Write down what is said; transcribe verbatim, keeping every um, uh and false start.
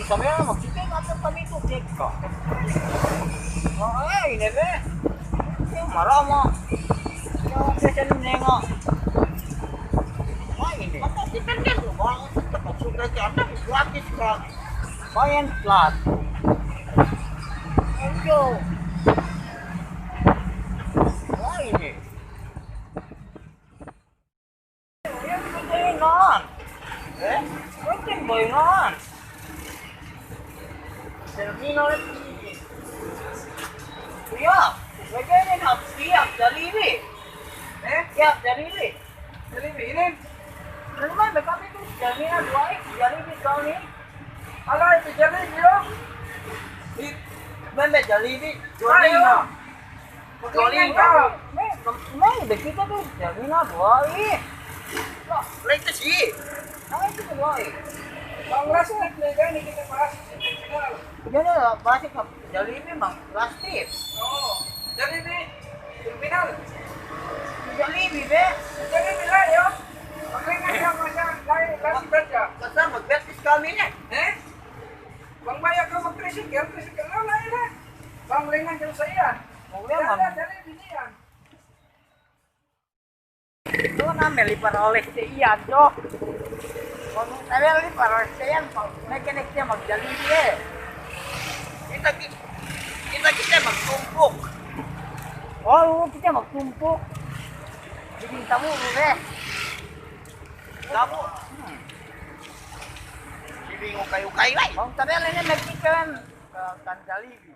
Sabi maksudne, kami tu teka. Ay, ine be. Marama. Ine be, senu nenga. Ay, ine. Maka kita kan, wah, tempat sudah ke atas, gratis, Kak. Mayan plat. Ayo. Ay, ine. Iye, penting, Nan. Eh? Penting, boy, Nan. Terminal ini. Iya, bagaimana? Iya, Jalebi. Eh? Iya, Jalebi. Jalebi ini? Terminal, kami tu terminal dua, Jalebi kami. Ala itu Jalebi, yo. Di, benda Jalebi. Ayo. Jalebi. Me', me', me' kite tu, Jalebi na duwa'i. Lagi si. Bang, last trip ne, gani kite bahas. Jalebi, bang, last trip. Oh, Jalebi, terminal. Jalebi, be. Jalebi, layo. Makanya siya, masa, layo, last trip aja. Basta magbetis kami ne. Eh? Bang, maya ka magtricycle, tricycle na, layo na. Bang, lengan jam saya. Problema. Dali, dali, dali, dali. Tu'u na me' lipar oleh si Iyan, tu'u. Kung na me' lipar oleh si Iyan, me' kene kite magjalebi, eh. Kite ki-, kite, kite magtumpuk. Oh, kite magtumpuk. Bikin tamu, eh. Tamu. Hmm. Sibing ukay-ukay, lay. Kung tabi, lene, me' kite kan, kan jalebi.